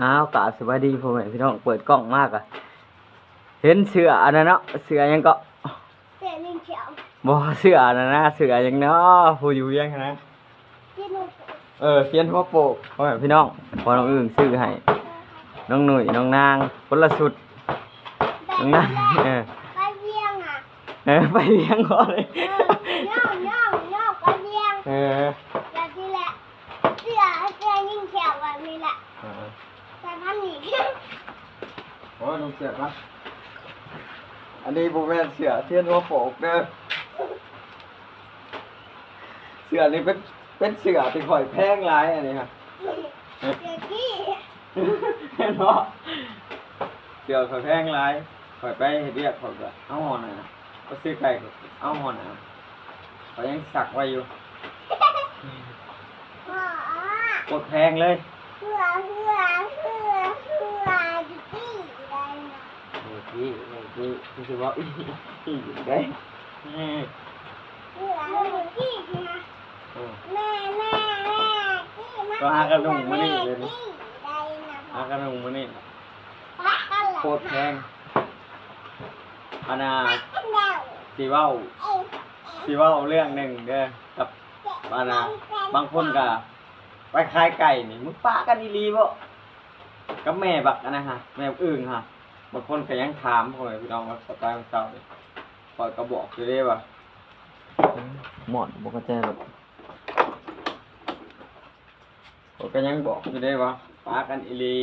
ອ້າວ ກາບສະບາຍດີພໍ່ແມ່ພີ່ນ້ອງ ເປີດກ້ອງມາກະເຫັນເສື້ອອັນນັ້ນເນາະ ເສື້ອຫຍັງເກາະ ເສື້ອຍິງຂຽວ ບໍ່ ເສື້ອອັນນັ້ນນະ ເສື້ອຫຍັງເນາະ ຜູ້ຢູ່ວຽງຫັ້ນນະ ເອີ ຂຽນຫົວໂປກ ພໍ່ແມ່ພີ່ນ້ອງ ພໍ່ນ້ອງອຶ່ງຊື້ໃຫ້ ນ້ອງໜຸ່ຍ ນ້ອງນາງ ຄົນລະຊຸດ ນ້ອງນາງ ເອີ ໄປວຽງອະ ເອີ ໄປວຽງບໍ່ເລີຍ ເອີ ຍ້ອນ ຍ້ອນ ຍ້ອນໄປວຽງ ເອີ ແບບນີ້ແຫຼະ ເສື້ອ ເສື້ອຍິງຂຽວແບບນີ້ແຫຼະ ເອີ ແຕ່ພັນນີ້ ໂອ້ຍ ນຸ່ງເສື້ອກ່ອນ ອັນນີ້ບໍ່ແມ່ນເສື້ອຂຽນຫົວໂປກເດີ ເສື້ອນີ້ເປັນ ເປັນເສື້ອທີ່ຂ້ອຍແພງຫຼາຍ ອັນນີ້ຮະ ເສື້ອກີ້ ແມ່ນບໍ່? ເສື້ອຂ້ອຍແພງຫຼາຍ ຂ້ອຍໄປເຮັດວຽກ ຂ້ອຍກໍເອົາຫົວໜ້າ ໄປຊື້ໄກ່ ເອົາຫົວໜ້າ ຂ້ອຍຍັງສັກໄວ້ຢູ່ ໂຄດແພງເລີຍ ເສື້ອ ເສື້ອ ເສື້ອ ເສື້ອ ເສື້ອກີ້ໄດ້ນະ ເສື້ອກີ້ ເສື້ອກີ້ ຄືຊິເວົ້າອີກ ອີກໄດ້ ເສື້ອກີ້ນະ ເອີ ແມ່ ແມ່ ແມ່ ກີ້ ກໍຫາກະນຸ່ງມື້ນີ້ເລີຍນີ້ ຫາກະນຸ່ງມື້ນີ້ ໂຄດແພງ ອັນນ່າ ຊິເວົ້າ ຊິເວົ້າເລື່ອງໜຶ່ງເດີ ກັບ ອັນນ່າ ບາງຄົນກະໄປຂາຍໄກ່ນີ້ ມຶງປະກັນອີ່ຫຼີບໍ່ ກັບແມ່ບັກອັນນັ້ນຫະ ແມ່ບັກອຶ່ງຫະ ບາງຄົນກະຍັງຖາມ ພໍ່ແມ່ພີ່ນ້ອງວ່າ ສະຕາຍມື້ເຊົ້ານີ້ ຂ້ອຍກະບອກຢູ່ເດ້ວ່າ ໝອດບໍ່ເຂົ້າໃຈດອກ ຂ້ອຍກະຍັງບອກຢູ່ເດ້ວ່າ ປະກັນອີ່ຫຼີ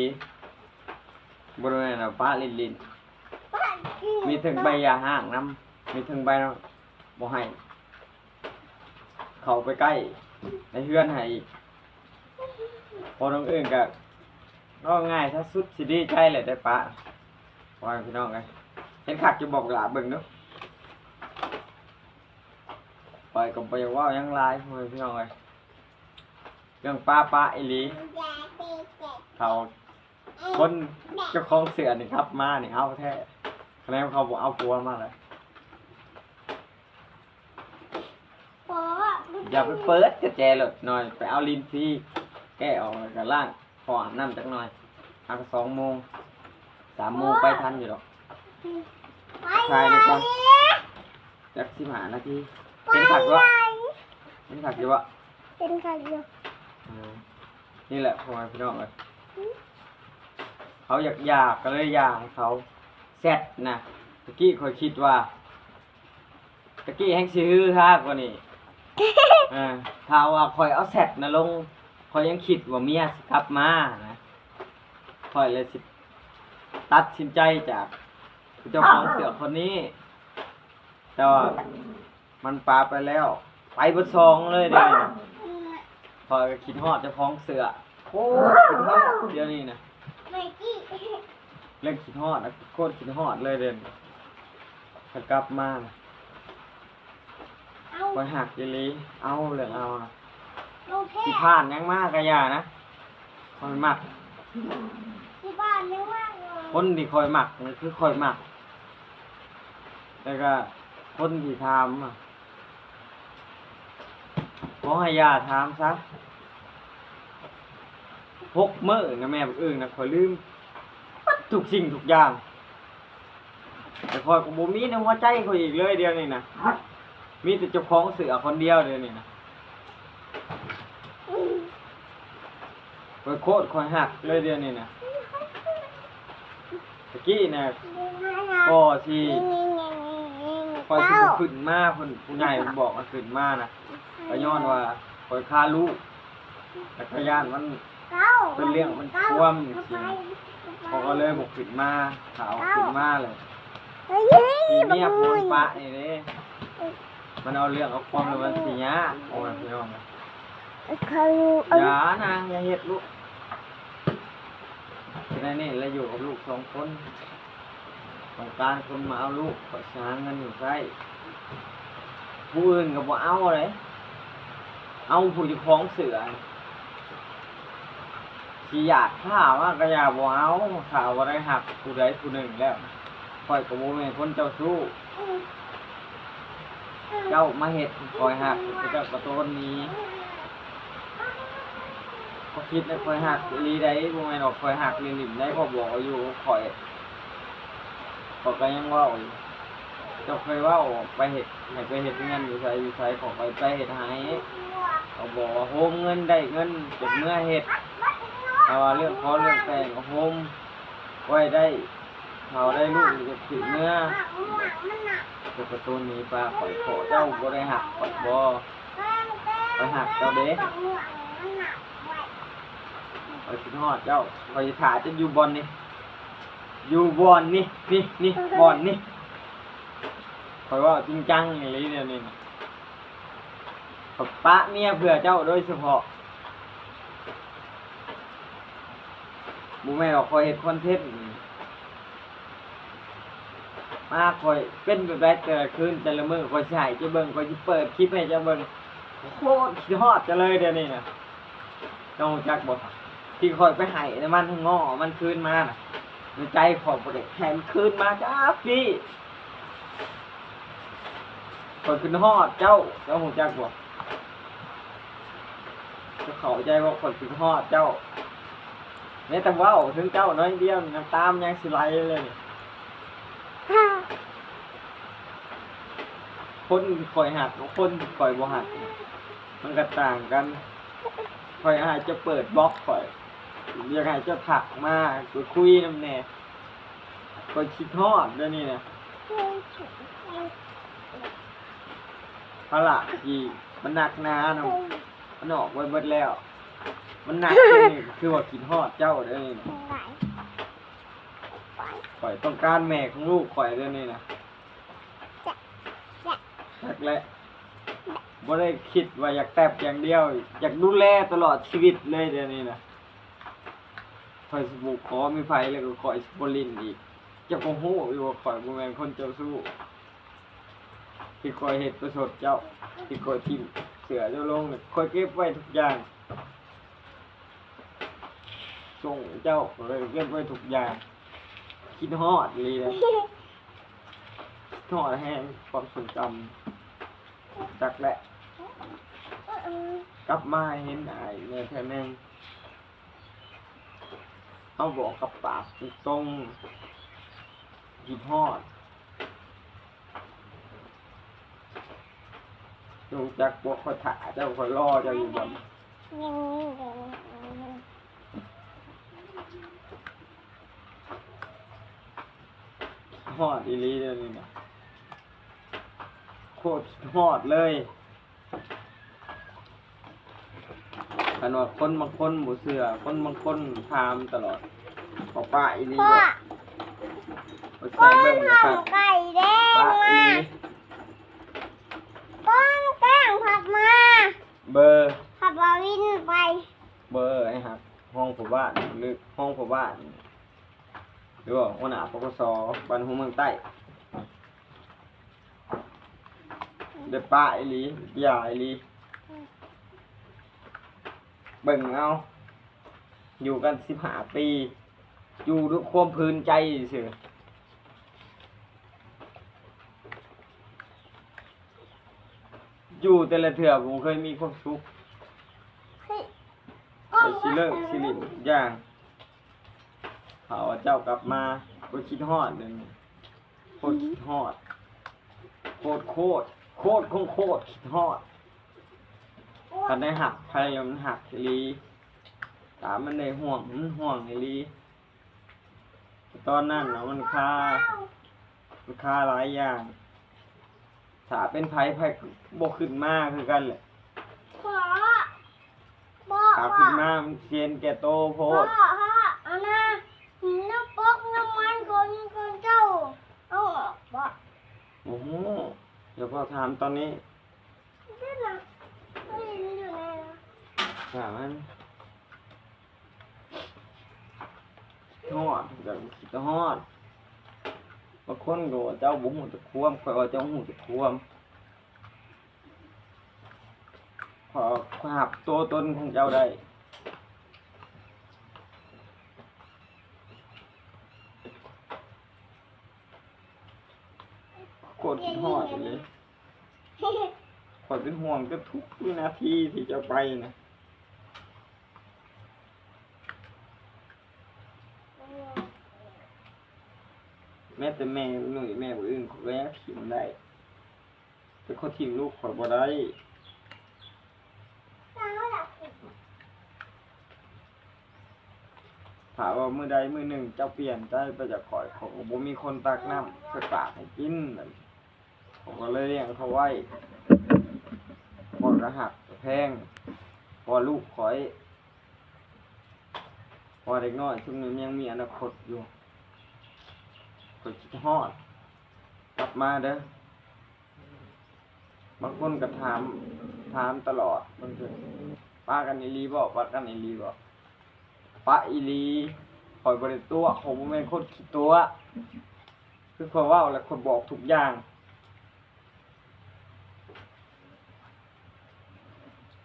ບໍ່ແມ່ນວ່າປະຫຼິ້ນໆ ມີເຖິງໃບຢ່າຮ້າງນຳ ມີເຖິງໃບ ບໍ່ໃຫ້ເຂົ້າໄປໃກ້ໃນເຮືອນໃຫ້ອີກ ພໍນ້ອງອຶ່ງກະ ເວົ້າງ່າຍຊະ ສຸດຊິດີໃຈແຫຼະໄດ້ປະ ພໍ່ແມ່ພີ່ນ້ອງເອີຍ ເຫັນຄັກຢູ່ບໍ່ ບັກຫຼ້າເບິ່ງດູ ຂ້ອຍກໍບໍ່ຢາກເວົ້າຫຍັງຫຼາຍ ພໍ່ແມ່ພີ່ນ້ອງເອີຍ ເລື່ອງປະ ປະອີ່ຫຼີ ເຂົາ ຄົນເຈົ້າຂອງເສື້ອນີ້ກັບມານີ້ເອົາແທ້ ຄະແນນເຂົາບໍ່ເອົາຜົວມາລະ ຢ່າໄປເປີດກະແຈລົດໜ້ອຍ ໄປເອົາລິ້ນຟີ ແກະອອກແລ້ວກະລ້າງ ຂໍອາບນ້ຳຈັກໜ່ອຍ ຫາກະສອງໂມງ ສາມໂມງໄປທັນຢູ່ດອກ ຖ່າຍດີກວ່າ ຈັກສິບຫ້ານາທີ ເປັນຄັກຢູ່ບໍ່? ເປັນຄັກຢູ່ບໍ່? ເປັນຄັກຢູ່ ເອີ ນີ້ແຫຼະ ພໍ່ແມ່ພີ່ນ້ອງເອີຍ ເຂົາຢາກຢາກ ກະເລີຍຢາກໃຫ້ເຂົາແຊັດນະ ຕະກີ້ຂ້ອຍຄິດວ່າ ຕະກີ້ແຮ່ງຊິຮືຮາກວ່ານີ້ ເອີ ຖ້າວ່າຂ້ອຍເອົາແຊັດນະລົງ ຂ້ອຍຍັງຄິດວ່າເມຍຊິກັບມານະ ຂ້ອຍເລີຍຊິຕັດສິນໃຈຈາກເຈົ້າຂອງເສື້ອຄົນນີ້ ແຕ່ວ່າມັນປະໄປແລ້ວ ໄປເບິດສອງເລີຍເດ ຂ້ອຍກະຄິດຮອດເຈົ້າຂອງເສື້ອ ໂຄດຄິດຮອດດຽວນີ້ນະ ເລື່ອງຄິດຮອດນະ ໂຄດຄິດຮອດເລີຍເດ ຄັນກັບມານະ ຂ້ອຍຮັກອີ່ຫຼີ ເອົາເລື່ອງເອົານະ ຊິຜ່ານຫຍັງມາກະຢ່ານະ ຂ້ອຍມັກ ຊິຜ່ານຫຍັງມາ ຄົນທີ່ຂ້ອຍມັກນີ້ຄືຂ້ອຍມັກ ແລ້ວກະຄົນທີ່ຖາມ ຂໍໃຫ້ຢ່າຖາມຊະ ຫົກມື້ນະ ແມ່ບັກອຶ່ງນະ ຂ້ອຍລືມເບິດທຸກສິ່ງທຸກຢ່າງ ແຕ່ຂ້ອຍກໍບໍ່ມີໃນຫົວໃຈຂ້ອຍອີກເລີຍດຽວນີ້ນະ ມີແຕ່ເຈົ້າຂອງເສື້ອຄົນດຽວດຽວນີ້ນະ ຂ້ອຍໂຄດຂ້ອຍຮັກເລີຍດຽວນີ້ນະ ຕະກີ້ນະ ກໍຊິ ຂ້ອຍຊິບໍ່ຂຶ້ນມາ ເພິ່ນ ຜູ້ໃຫຍ່ເພິ່ນບອກໃຫ້ຂຶ້ນມານະ ກໍຍ້ອນວ່າຂ້ອຍຄາລູກ ແລ້ວກໍຢ້ານມັນເປັນເລື່ອງມັນຄວາມ ເຂົາກໍເລີຍບໍ່ຂຶ້ນມາ ຖ້າເອົາຂຶ້ນມາແລ້ວ ມີເມຍຜູ້ປະນີ້ເດ້ ມັນເອົາເລື່ອງເອົາຄວາມແລ້ວມັນຊິຍາກ ໂອ້ຍ ພີ່ນ້ອງ ຢ່ານາງ ຢ່າເຮັດລູກ ເຮັດແນວນີ້ແລ້ວຢູ່ກັບລູກສອງຄົນ ຕ້ອງການຄົນມາເອົາລູກ ຂ້ອຍຊິຫາເງິນໃຫ້ໃຊ້ ຜູ້ອື່ນກໍບໍ່ເອົາເດ້ ເອົາຜູ້ເຈົ້າຂອງເສື້ອ ຊິຢາກຂ້າມາກໍຢ່າ ບໍ່ເອົາ ຂ້າບໍ່ໄດ້ຮັກຜູ້ໃດຜູ້ໜຶ່ງແລ້ວ ຂ້ອຍກໍບໍ່ແມ່ນຄົນເຈົ້າຊູ້ ເຈົ້າມາເຮັດໃຫ້ຂ້ອຍຮັກ ເຈົ້າກໍໂຕນໜີ ຄິດໃນຂ້ອຍຮັກອີ່ຫຼີໃດ໋ ບໍ່ແມ່ນວ່າຂ້ອຍຮັກຫຼິ້ນໆໃດ໋ ຂ້ອຍບອກຢູ່ ຂ້ອຍ ຂ້ອຍກໍຍັງເວົ້າຢູ່ ເຈົ້າເຄີຍເວົ້າອອກໄປເຮັດ ໃຫ້ໄປເຮັດງານຢູ່ໃສຢູ່ໃສ ຂ້ອຍກໍໄປເຮັດໃຫ້ ກໍບອກວ່າໂຮມເງິນໄດ້ເງິນ ຈະເມືອເຮັດ ຖ້າວ່າເລື່ອງຂໍເລື່ອງແຕ່ງກໍໂຮມໄວ້ໄດ້ ຖ້າໄດ້ລູກຈະຂຶ້ນເມືອ ແຕ່ປະຕູໜີປ້າຂ້ອຍ ເພາະເຈົ້າບໍ່ໄດ້ຮັກຂ້ອຍບໍ? ຂ້ອຍຮັກເຈົ້າເດ້ ຂ້ອຍຄິດຮອດເຈົ້າ ຂ້ອຍຊິຖ້າເຈົ້າຢູ່ບ່ອນນີ້ ຢູ່ບ່ອນນີ້ ນີ້ ນີ້ ບ່ອນນີ້ ຂ້ອຍເວົ້າຈິງຈັງອີ່ຫຼີດຽວນີ້ນະ ຂ້ອຍປະເມຍເພື່ອເຈົ້າໂດຍສະເພາະ ບໍ່ແມ່ນວ່າຂ້ອຍເຮັດຄອນເທັນ ມາຂ້ອຍເປັນແບບໃດແຕ່ລະຄືນແຕ່ລະມື້ ຂ້ອຍຊິໃຫ້ເຈົ້າເບິ່ງ ຂ້ອຍຊິເປີດຄລິບໃຫ້ເຈົ້າເບິ່ງ ໂຄດຄິດຮອດເຈົ້າເລີຍດຽວນີ້ນະ ເຈົ້າຮູ້ຈັກບໍ່? ທີ່ຂ້ອຍໄປໃຫ້ນ້ຳມັນງົວມັນຄືນມານະ ໃນໃຈຂ້ອຍບໍ່ໄດ້ໃຫ້ມັນຄືນມາຈັກປີ ຂ້ອຍຄິດຮອດເຈົ້າ ເຈົ້າຮູ້ຈັກບໍ່? ເຈົ້າເຂົ້າໃຈບໍ່? ຂ້ອຍຄິດຮອດເຈົ້າ ແມ້ແຕ່ເວົ້າເຖິງເຈົ້າໜ້ອຍດຽວ ນ້ຳຕາມັນຍັງຊິໄຫຼເລີຍນີ້ ຄົນຂ້ອຍຮັກກັບຄົນຂ້ອຍບໍ່ຮັກ ມັນກໍຕ່າງກັນ ຂ້ອຍໃຫ້ເຈົ້າເປີດບລັອກຂ້ອຍ ຢາກໃຫ້ເຈົ້າທັກມາ ໄປຄຸຍນຳແດ່ ຂ້ອຍຄິດຮອດດຽວນີ້ນະ ພາລະທີ່ມັນໜັກໜານະ ມັນອອກໄປເບິດແລ້ວ ມັນໜັກດຽວນີ້ ຄືວ່າຄິດຮອດເຈົ້າດຽວນີ້ນະ ຂ້ອຍຕ້ອງການແມ່ຂອງລູກຂ້ອຍດຽວນີ້ນະ ຈັກແຫຼະ ບໍ່ໄດ້ຄິດວ່າຢາກແຕັບຢ່າງດຽວ ຢາກດູແລຕະຫຼອດຊີວິດເລີຍດຽວນີ້ນະ ຂ້ອຍຊິບໍ່ຂໍມີໃຜ ແລ້ວກໍຂ້ອຍຊິບໍ່ຫຼິ້ນອີກ ເຈົ້າກໍຮູ້ຢູ່ວ່າຂ້ອຍບໍ່ແມ່ນຄົນເຈົ້າຊູ້ ທີ່ຂ້ອຍເຮັດປະຊົດເຈົ້າ ທີ່ຂ້ອຍຖິ້ມເສື້ອເຈົ້າລົງ ຂ້ອຍເກັບໄວ້ທຸກຢ່າງ ສົ່ງເຈົ້າ ຂ້ອຍເກັບໄວ້ທຸກຢ່າງ ຄິດຮອດອີ່ຫຼີເດ້ ຄິດຮອດແຮງຄວາມຊົງຈຳ ຈັກແຫຼະ ກັບມາເຫັນອ້າຍແດ່ເທື່ອໜຶ່ງ ເຮົາບອກກັບປາກຕົງໆ ຄິດຮອດ ຮູ້ຈັກບໍ່? ຂ້ອຍຖ້າເຈົ້າ ຂ້ອຍລໍເຈົ້າຢູ່ບ່ອນ ຮອດອີ່ຫຼີດຽວນີ້ນະ ໂຄດຮອດເລີຍ. ຄັນວ່າຄົນບາງຄົນບໍ່ເຊື່ອ ຄົນບາງຄົນຖາມຕະຫຼອດ ເອົາປະອີ່ຫຼີບໍ່? ໄປໃສ່ເບິ່ງ ປະອີ່ຫຼີ ເບີ ເບີໄອ້ຮັກ ຮອງພໍ່ບ້ານ ຫຼື ຮອງພໍ່ບ້ານ ຫຼືວ່າຫົວໜ້າ ປກສ ບ້ານຫົວເມືອງໃຕ້. ໄດ້ປະອີ່ຫຼີ ຢ່າອີ່ຫຼີ ເບິ່ງເອົາ ຢູ່ກັນສິບຫ້າປີ ຢູ່ດ້ວຍຄວາມຜືນໃຈຊື່ ຢູ່ແຕ່ລະເທື່ອບໍ່ເຄີຍມີຄວາມສຸກ ຂ້ອຍຊິເລີກຊິຫຼິ້ນທຸກຢ່າງ ຖ້າວ່າເຈົ້າກັບມາ ຂ້ອຍຄິດຮອດເດ້. ໂຄດຄິດຮອດ ໂຄດ ໂຄດ ໂຄດຂອງໂຄດຄິດຮອດ ຄັນໄດ້ຮັກໃຜແລ້ວມັນຮັກອີ່ຫຼີ ຖ້າມັນໄດ້ຮ່ວງ ມັນຮ່ວງອີ່ຫຼີ ຕອນນັ້ນນະມັນຄາ ມັນຄາຫຼາຍຢ່າງ ຖ້າເປັນໃຜ ໃຜກໍບໍ່ຂຶ້ນມາຄືກັນແຫຼະ. ຖ້າຂຶ້ນມາມັນເຫັນແກ່ໂຕໂພດ ເພາະ ເພາະອັນນ່າ ນ້ຳປົກນ້ຳມັນຂອງ ຂອງເຈົ້າເອົາອອກບໍ່? ບໍ່ຮູ້ ດຽວພໍ່ຖາມຕອນນີ້ ເດ້ນະ ເຫັນຢູ່ໃນ ຖາມມັນ ຮອດ ຢາກຄິດຮອດ ບາງຄົນກໍວ່າເຈົ້າບໍ່ຮູ້ຈັກຄວາມ ຂ້ອຍວ່າເຈົ້າຮູ້ຈັກຄວາມ. ຂໍຮັບຕົວຕົນຂອງເຈົ້າໄດ້ ໂຄດຄິດຮອດເລີຍ ຂ້ອຍເປັນຫ່ວງເກືອບທຸກວິນາທີທີ່ເຈົ້າໄປນະ. ແມ້ແຕ່ແມ່ໜຸ້ຍ ແມ່ບໍ່ອຶ້ງ ຂ້ອຍກໍຍັງຖິ້ມໄດ້ ແຕ່ຂ້ອຍຖິ້ມລູກຂ້ອຍບໍ່ໄດ້. ຖ້າວ່າມື້ໃດມື້ໜຶ່ງເຈົ້າປ່ຽນໃຈໄປຈາກຂ້ອຍ ຂ້ອຍກໍບໍ່ມີຄົນຕັກນ້ຳໃສ່ປາກໃຫ້ກິນ. ຂ້ອຍກໍເລີຍລ້ຽງເຂົາໄວ້ ຂ້ອຍກໍຮັກແພງ ເພາະວ່າລູກຂ້ອຍ ເພາະວ່າເດັກນ້ອຍຊຸມນີ້ມັນຍັງມີອະນາຄົດຢູ່. ຂ້ອຍຄິດຮອດ ກັບມາເດີ້. ບາງຄົນກໍຖາມ ຖາມຕະຫຼອດ ບາງເທື່ອ ປະກັນອີ່ຫຼີບໍ່? ປະກັນອີ່ຫຼີບໍ່? ປະອີ່ຫຼີ. ຂ້ອຍບໍ່ໄດ້ຕົວະ ຂ້ອຍບໍ່ແມ່ນຄົນຂີ້ຕົວະ ຄືຂ້ອຍເວົ້າແຫຼະ ຂ້ອຍບອກທຸກຢ່າງ.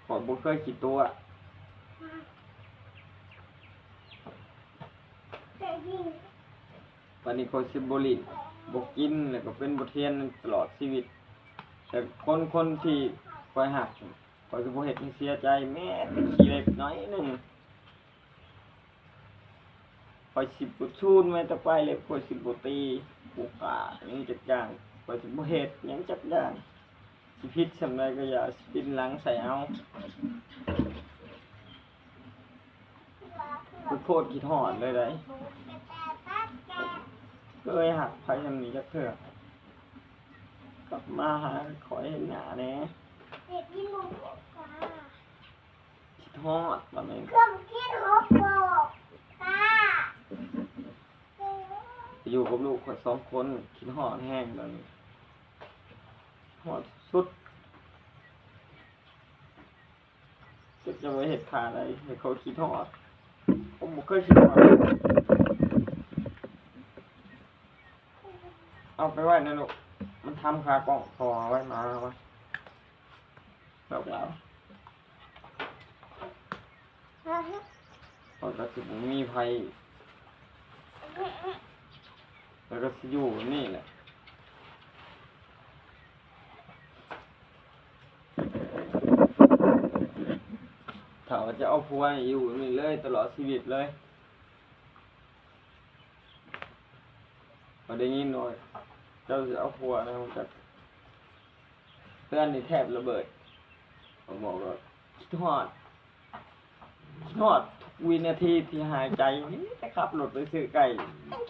ຂ້ອຍບໍ່ເຄີຍຂີ້ຕົວະ. ບັດນີ້ຂ້ອຍຊິບໍ່ຫຼິ້ນ ບໍ່ກິນ ແລ້ວກໍເປັນບົດຮຽນຕະຫຼອດຊີວິດ. ແຕ່ຄົນ ຄົນທີ່ຂ້ອຍຮັກ ຂ້ອຍຊິບໍ່ເຮັດໃຫ້ເສຍໃຈ ແມ້ແຕ່ຂີ້ເລັບໜ້ອຍໜຶ່ງ. ຂ້ອຍຊິບໍ່ຊູນແມ້ແຕ່ປາຍເລັບ ຂ້ອຍຊິບໍ່ຕີ ບໍ່ຂ້າຫຍັງຈັກຢ່າງ. ຂ້ອຍຊິບໍ່ເຮັດຫຍັງຈັກຢ່າງ. ຊິຜິດສ່ຳໃດກໍຢ່າ ຊິປິ່ນຫຼັງໃສ່ເອົາ. ຂ້ອຍໂຄດຄິດຮອດເລີຍໃດ໋ ເຄີຍຮັກໃຜສ່ຳນີ້ຈັກເທື່ອ. ກັບມາຫາ ຂໍເຫັນໜ້າແດ່. ຄິດຮອດ ຕອນນີ້ ຄືຄິດຮອດພໍ່ ຕາ ຢູ່ກັບລູກຂ້ອຍສອງຄົນ ຄິດຮອດແຮງຕອນນີ້ ຮອດສຸດ. ຈັກຈະໄປເຮັດທ່າໃດໃຫ້ເຂົາຄິດຮອດ ເຂົາບໍ່ເຄີຍຄິດຮອດ. ເອົາໄປໄວ້ນະລູກ ມັນທຳຄາກ້ອງ ພໍ່ເອົາໄວ້ ມາເອົາໄວ້. ບອກລາວ ເຂົາກໍຊິບໍ່ມີໃຜ ແລ້ວກໍຊິຢູ່ແບບນີ້ແຫຼະ. ຖ້າວ່າຈະເອົາຜົວນີ້ ຢູ່ແບບນີ້ເລີຍ ຕະຫຼອດຊີວິດເລີຍ. ຂ້ອຍໄດ້ຍິນວ່າເຈົ້າຊິເອົາຜົວນະ ຈັກເຮືອນນີ້ແທບລະເບີດ. ຂ້ອຍບອກວ່າຄິດຮອດ ຄິດຮອດທຸກວິນາທີທີ່ຫາຍໃຈ. ມີແຕ່ຂັບລົດໄປຊື້ໄກ່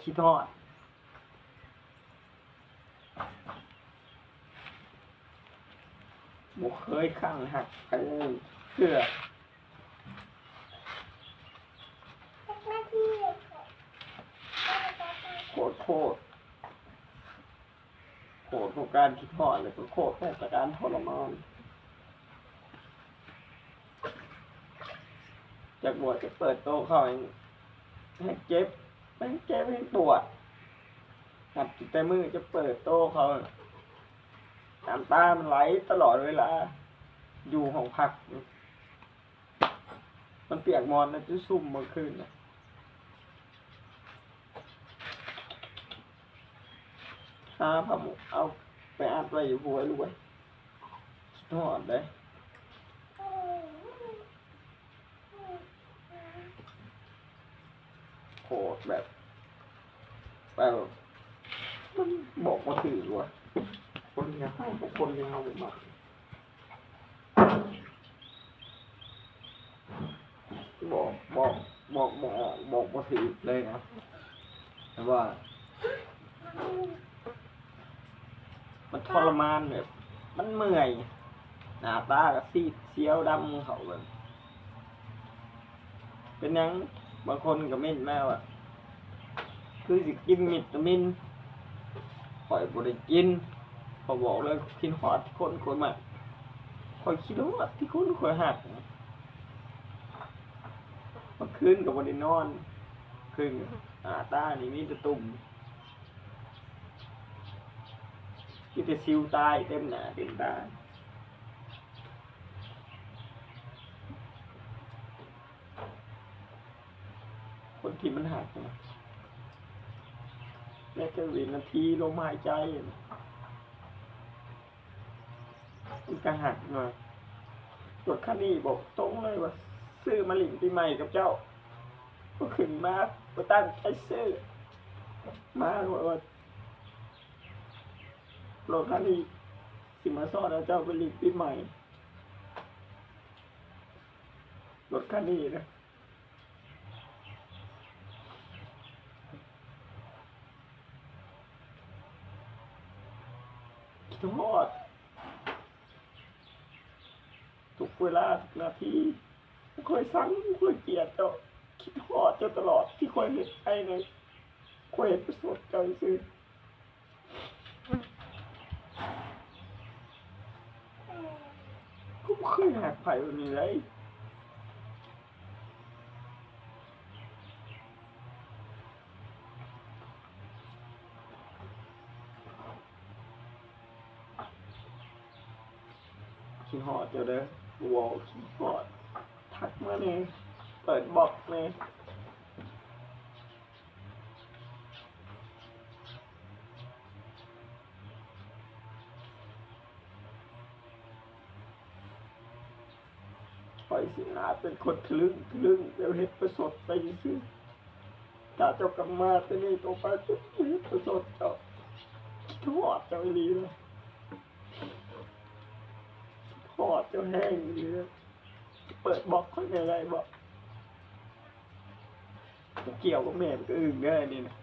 ຄິດຮອດ. ບໍ່ເຄີຍຄັ້ງຮັກໃຜເທື່ອ. ໂຄດ ໂຄດ ໂຄດຂອງການຄິດຮອດ ແລ້ວກໍໂຄດຂອງການທໍລະມານ. ຈັກວ່າຈະເປີດໂຕເຂົາແຮງ ແຮງເຈັບ ແຮງເຈັບ ແຮງປວດ. ນັບຕັ້ງແຕ່ມື້ຈະເປີດໂຕເຂົາ ນ້ຳຕາມັນໄຫຼຕະຫຼອດເວລາ ຢູ່ຫ້ອງພັກ ມັນປຽກໝອນນະ ຈົນຊຸ່ມເມື່ອຄືນນະ. ຫາຜ້າໝຸ້ງເອົາໄປອັດໄວ້ຢູ່ຫົວລູກເອີຍ. ຄິດຮອດເດ້. ໂຄດແບບ ແບບ ມັນບອກບໍ່ຖືກວ່າ ຄົນທີ່ເຮົາ ຄົນທີ່ເຮົາບໍ່ມັກ. ບອກ ບອກ ບອກບໍ່ອອກ ບອກບໍ່ຖືກເລີຍນະ ແຕ່ວ່າ ມັນທໍລະມານ ແບບມັນເມື່ອຍ ໜ້າຕາກໍຊີດຊຽວດຳເຂົ້າເບິ່ງ. ເປັນຫຍັງ ບາງຄົນກໍເມັ້ນມາວ່າ ຄືຊິກິນວິຕາມິນ ຂ້ອຍບໍ່ໄດ້ກິນ. ຂ້ອຍບອກເລີຍ ຂ້ອຍຄິດຮອດຄົນຂ້ອຍມັກ ຂ້ອຍຄິດຮອດທີ່ຄົນຂ້ອຍຮັກ. ເມື່ອຄືນກໍບໍ່ໄດ້ນອນ ຄືນໜ້າຕານີ້ມີແຕ່ຕຸ່ມ ມີແຕ່ສິວຕາຍເຕັມໜ້າເຕັມຕາ. ຄົນທີ່ມັນຮັກນະ ແມ້ແຕ່ວິນາທີລົມຫາຍໃຈນະ ມັນກໍຮັກນະ. ລົດຄັນນີ້ບອກຕົງເລີຍວ່າ ຊື້ມາຫຼິ້ນປີໃໝ່ກັບເຈົ້າ ກໍຂຶ້ນມາ ບໍ່ຕັ້ງໃຈຊື້ ມາໂລດວ່າ ລົດຄັນນີ້ຊິມາສອນໃຫ້ເຈົ້າໄປຫຼິ້ນປີໃໝ່ ລົດຄັນນີ້ນະ ຄິດຮອດ ທຸກເວລາ ທຸກນາທີ ບໍ່ເຄີຍຊັງ ບໍ່ເຄີຍກຽດເຈົ້າ ຄິດຮອດເຈົ້າຕະຫຼອດ ທີ່ຂ້ອຍເຮັດໄປນະ ຂ້ອຍເຮັດປະຊົດເຈົ້າຊື່ ຂ້ອຍບໍ່ເຄີຍຮັກໃຜແບບນີ້ເລີຍ. ຄິດຮອດເຈົ້າເດີ ເວົ້າຄິດຮອດ ທັກມາແດ່ ເປີດບລັອກແດ່. ຂ້ອຍຊິອາດເປັນຄົນທະລຶ່ງທະລຶ່ງ ແບບເຮັດປະຊົດໄປຊື່ໆ. ຖ້າເຈົ້າກັບມາແຕ່ນີ້ຕໍ່ໄປ ຂ້ອຍເຮັດປະຊົດເຈົ້າ. ຄິດຮອດເຈົ້າອີ່ຫຼີເລີຍ. ຮອດເຈົ້າແຮງອີ່ຫຼີ. ເປີດບລັອກຂ້ອຍແດ່ໄດ້ບໍ່? ບໍ່ກ່ຽວກັບແມ່ບັກອຶ່ງເດີ ອັນນີ້ນະ.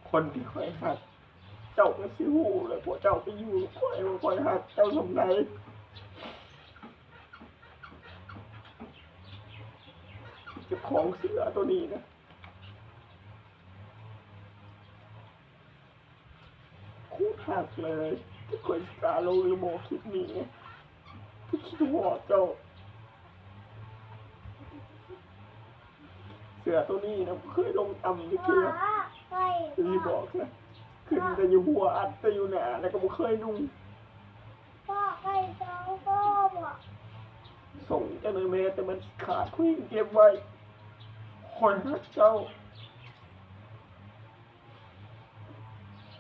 ຄົນທີ່ຂ້ອຍຮັກ ເຈົ້າກໍຊິຮູ້ແຫຼະ ພວກເຈົ້າໄປຢູ່ກັບຂ້ອຍ ວ່າຂ້ອຍຮັກເຈົ້າສ່ຳໃດ. ເຈົ້າຂອງເສື້ອໂຕນີ້ນະ ໂຄດຮັກເລີຍ ທີ່ຂ້ອຍຊິກ້າລົງຫຼືບໍ່ຄລິບນີ້ ຄືຄິດຮອດເຈົ້າ. ເສື້ອໂຕນີ້ນະ ບໍ່ເຄີຍລົງຕ່ຳຈັກເທື່ອ ຊິບອກຊະ ຂຶ້ນແຕ່ຢູ່ຫົວ ອັດແຕ່ຢູ່ໜ້າ ແລ້ວກໍບໍ່ເຄີຍນຸ່ງ. ສົ່ງເຈົ້າໜ້ອຍແມ້ແຕ່ມັນຂາດ ຂ້ອຍຍັງເກັບໄວ້. ຂ້ອຍຮັກເຈົ້າ.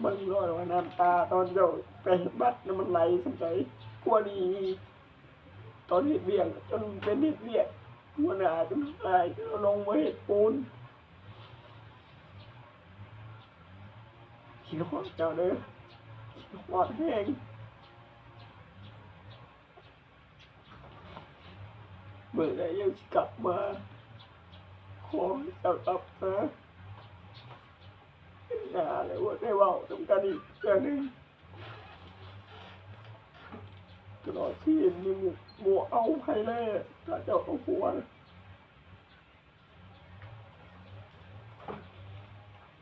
ເບິ່ງໂລດວ່ານ້ຳຕາຕອນເຈົ້າໄປເຮັດບັດນະ ມັນໄຫຼສ່ຳໃດກວ່ານີ້. ຕອນເຮັດວຽກ ຈົນເປັນເຮັດວຽກ ຫົວໜ້າຈົນຫາຍ ຈົນເອົາລົງມາເຮັດປູນ. ຄິດຮອດເຈົ້າເດີ ຄິດຮອດແຮງ. ມື້ໃດຍັງຊິກັບມາ ຂໍໃຫ້ເຈົ້າກັບມາ. ເຫັນໜ້າແລ້ວບໍ່ໄດ້ເວົ້ານຳກັນອີກເທື່ອໜຶ່ງ. ຕະຫຼອດຊີວິດນີ້ບໍ່ເອົາໃຜແລ້ວ ຖ້າເຈົ້າເອົາຜົວນ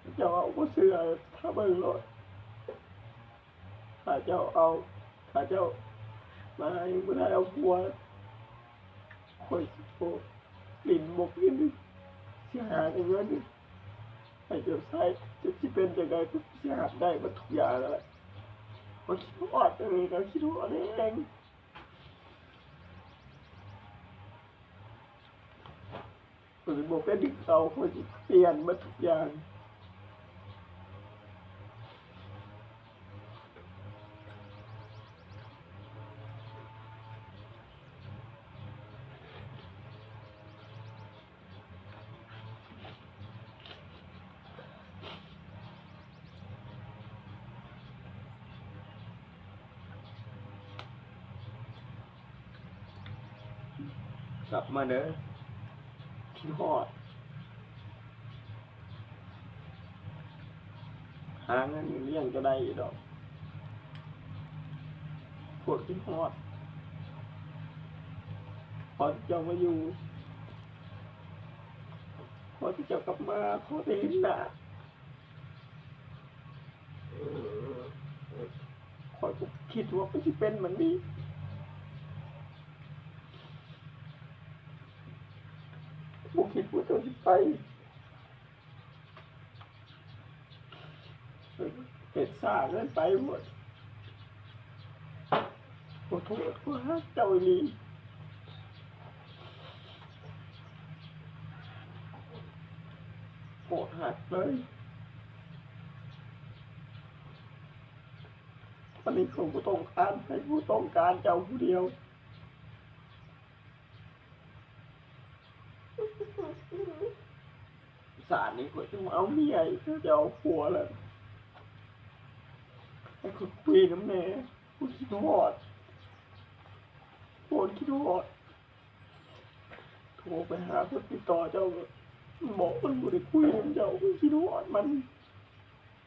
ະ. ເຈົ້າເອົາບໍ່ເຊື່ອ ຖ້າເບິ່ງໂລດ. ຖ້າເຈົ້າເອົາ ຖ້າເຈົ້າມາຍັງບໍ່ໄດ້ເອົາຜົວ ຂ້ອຍຊິບໍ່ຫຼິ້ນບໍ່ກິນ ຊິຫາແຕ່ເງິນໃຫ້ເຈົ້າໃຊ້. ເຈົ້າຊິເປັນຈັ່ງໃດ ຂ້ອຍຊິຮັບໄດ້ເບິດທຸກຢ່າງແຫຼະ. ຂ້ອຍຄິດຮອດເຈົ້າເລີຍ ຂ້ອຍຄິດຮອດແຮງ. ຂ້ອຍຊິບໍ່ເປັນຄືເກົ່າ ຂ້ອຍຊິປ່ຽນເບິດທຸກຢ່າງ. ກັບມາເດີ ຄິດຮອດ. ຫາເງິນລ້ຽງເຈົ້າໄດ້ຢູ່ດອກ. ໂຄດຄິດຮອດ. ຂໍເຈົ້າມາຢູ່. ຂໍເຈົ້າກັບມາ. ຂໍໄດ້ເຫັນໜ້າ. ຂ້ອຍບໍ່ຄິດວ່າມັນຊິເປັນແບບນີ້. ບໍ່ຄິດວ່າເຈົ້າຊິໄປ. ເຮັດຊ້າເກີນໄປໂພດ. ຂໍໂທດ ຂ້ອຍຮັກເຈົ້າອີ່ຫຼີ. ໂຄດຮັກເລີຍ. ອັນນີ້ຂ້ອຍບໍ່ຕ້ອງການໃຜ ຂ້ອຍຕ້ອງການເຈົ້າຜູ້ດຽວ. ານນີ້ ຂ້ອຍຈະເອົາເມຍອີກ ຈະເອົາຜົວແລ້ວ ໃຫ້ຂ້ອຍຄຸຍນຳແດ່ ຂ້ອຍຄິດຮອດ ໂຄດຄິດຮອດ. ໂທໄປຫາຄົນຕິດຕໍ່ເຈົ້າ ບອກມັນບໍ່ໄດ້ຄຸຍນຳເຈົ້າ ຄິດຮອດມັນ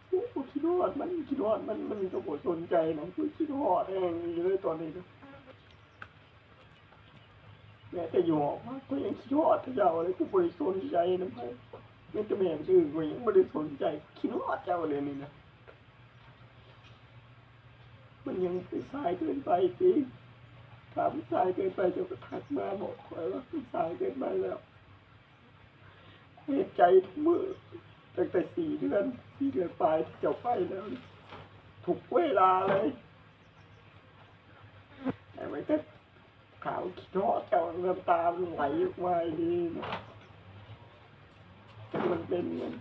ໂອ້ ຄິດຮອດມັນ ຄິດຮອດມັນ ມັນກໍບໍ່ສົນໃຈນຳ ຄືຄິດຮອດແຮງອີ່ຫຼີເລີຍຕອນນີ້ນະ. ແມ້ແຕ່ຢູ່ຫໍພັກ ຂ້ອຍຍັງຄິດຮອດແຕ່ເຈົ້າເລີຍ ກູບໍ່ໄດ້ສົນໃຈນຳໃຜ ແມ້ແຕ່ແມ່ຄົນອື່ນ ຂ້ອຍຍັງບໍ່ໄດ້ສົນໃຈ ຄິດຮອດເຈົ້າເລີຍນີ້ນະ. ມັນຍັງໄປສາຍເກີນໄປຕິ? ຖ້າມັນສາຍເກີນໄປ ເຈົ້າກໍທັກມາບອກຂ້ອຍວ່າມັນສາຍເກີນໄປແລ້ວ. ເຮັດໃຈທຸກມື້ ຕັ້ງແຕ່ສີ່ເດືອນ ສີ່ເດືອນປາຍທີ່ເຈົ້າໄປແລ້ວ ທຸກເວລາເລີຍ ໃຫ້ໄວ້ແຕ່ ຖ້າຄິດຮອດເຈົ້າ ນ້ຳຕາມັນໄຫຼອອກມາອີ່ຫຼີນະ ຈັກມັນເປັນຫຍັງ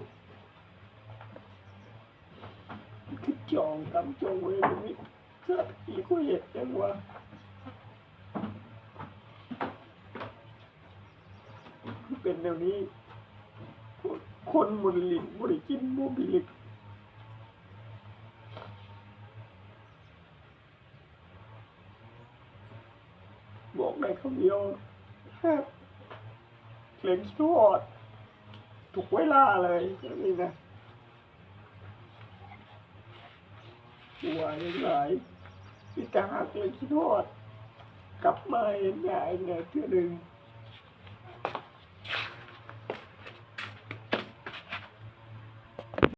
ຄືຈອງກຳຈອງເວນນີ້ ຊາດທີ່ກູເຮັດຫຍັງວະ ເປັນແນວນີ້ ຄົນບໍ່ໄດ້ຫຼິ້ນ ບໍ່ໄດ້ກິນ ບໍ່ມີເຫຼັກ. ບອກໄດ້ຄຳດຽວ ແຮງຄິດຮອດທຸກເວລາເລີຍ ແບບນີ້ນະ ບໍ່ວ່າຫຍັງຫຼາຍ ມີແຕ່ຮັກ ແລະ ຄິດຮອດ ກັບມາເຫັນໜ້າອີກແດ່ເທື່ອໜຶ່ງ.